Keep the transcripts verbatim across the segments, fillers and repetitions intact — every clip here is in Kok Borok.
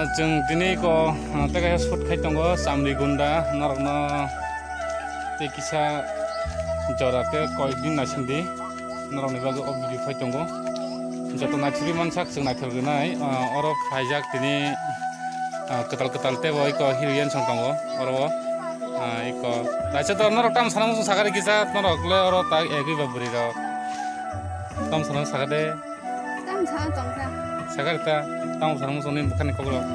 Chwng tini ko, ah, tei kaisa shoot khai tongo, Chamri Gunda, norokno tei kisa jora tei koyekdin naisingdi, norokni bagwi o video phai tongo. Joto naithokgwi mansak chwng naithok rwnai, ah, oro phaijak tini, ah, kwtal kwtal tei bo iko heroine song tongo oro o, ah, iko. Daisa to norok tamo sana muchung sakha de kisa, norok le oro tak egwi ba bwrwi rok. Tamo sana sakha de. Tamo sana tongkha. Sakha de ta, tamo sana muchung ni bwkhani kok rok.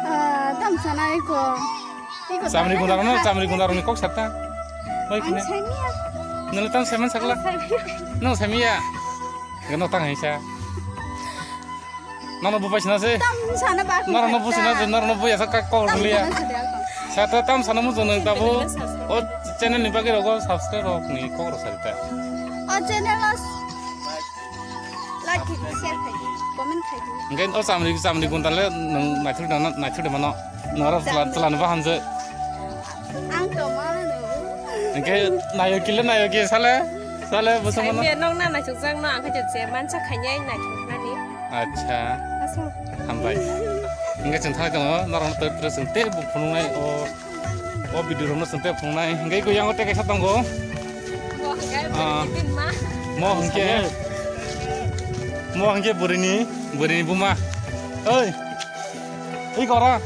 Ah, tamo sana iko. Iko Chamri tamo Gunda rok no, sana. Chamri Gunda rok ni kok sata. Oi kine. Ang saimiya. Nang le tamo saiman sakla. Ang saimiya. Nang saimiya. Gano tang hai sa. Nono bupai sina se. Tam sana ba. Nono no busi na se, nono no buya sa kok rwliya. Tam sana sa dia ko. Sa ta tam sana muchung nang tabo. O channel ni bagwi rogo subscribe rok ni kok rw sa ta. O channel os. Like khai di, share khai di, comment khai di. Engke o Chamri, Chamri Gunda le nang naithok da, naithok da mano. Noro chwla, chwla no baham je. Ang to mano no. Engke nayoki le nayoki sale, sale bosong mano. Saimya nong na naithok jak no, ang khe je mansa khainai naithok nani. Acha. Asmo. Hambai. Engke chwng thang tongo, norok no tere tere chwng te bo phunuknai o, o video rok no chwng te phunuknai. Engke ko yango te kaisa tongo. Bo hwnkhe Ah. Bini ma. Mo hwnkhe, mo hwnkhe bwrwini, bwrwini buma. Oi. Ui koro.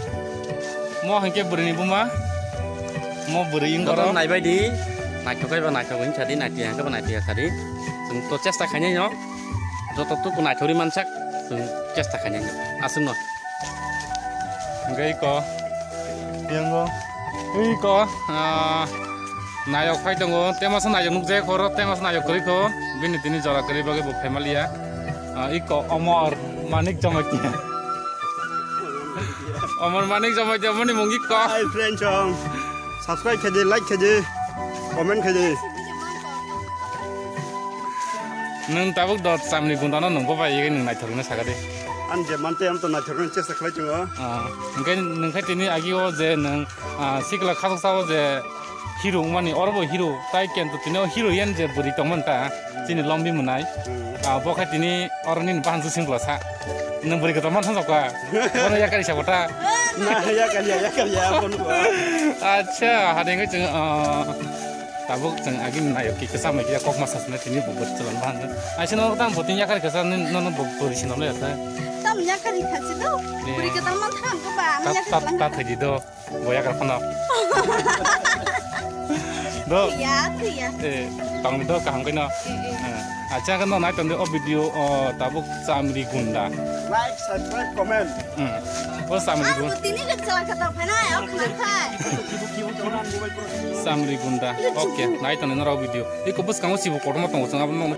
Mo hwnkhe bwrwini buma. Mo bwrwi wng koro. Joto naibai di. Naithok khe ba naithok wng sadi, naitwi hwnkhe ba naitwi sadi. Chwng to chesta khainai no. Joto tuku naithok ri mansak. Chwng chesta khainai no. Aswk no. Hwnkhe iko. Yango. Iko. Ah, nayok phai tongo. Temasa nayok nukjak koro. Temasa nayok kwrwi kho. Bini tini jora kwrwi bagwi bo phaimaliya. Ah, iko Omor Manik Jamatia. Omor Manik Jamatia moni mungi ko. Hi friend chong. Subscribe khaidi, like khaidi, comment khaidi. Nung tabuk dot Chamri Gunda no nung bobai yegwi nung naithok hinwi sakha de. An je mante am to naithok hinwi chesta khlai chungo. Ah, hwnkhe nung khai tini agi o je nung, ah, sikla khasok sao je hero wngmani, oro bo hero, tai kento tini o heroine je bwrwi tongmani ta, chini Lombi mwnai. Hmm. Ah, bo khai tini oro nini bahan singla sa. Nwng bwrwi kwtal man thangjakha. Bono yakari sa bota. Na, yakari ya, yakari ya, bono ba. Acha, hade ngai chwng, ah, tabuk chwng agini nayok ki kwcham ya kok masa sna tini bo bwrwi kwtal man. Aisa no tang bo tin yakari kwcham ni no no bo bwrwi sino le sa. Tam yakari kha si do. Eh. Bwrwi kwtal man thang ko ba, na Tat, yakari tat, lang tat kha. Hai di do. Boya kar phano. Do. Thwiya, thwiya. Eh, tong do kaham kaino. Eh, eh. Eh, acha kan nai tong o video o tabuk Chamri Gunda. Like, subscribe, comment. Hmm. O Chamri Gunda. Tini ke chala kata phana, ok na khai. Chamri Gunda. Okay, nai tong nara video. Iko bus kamu sibuk kotor ma tong chang abang.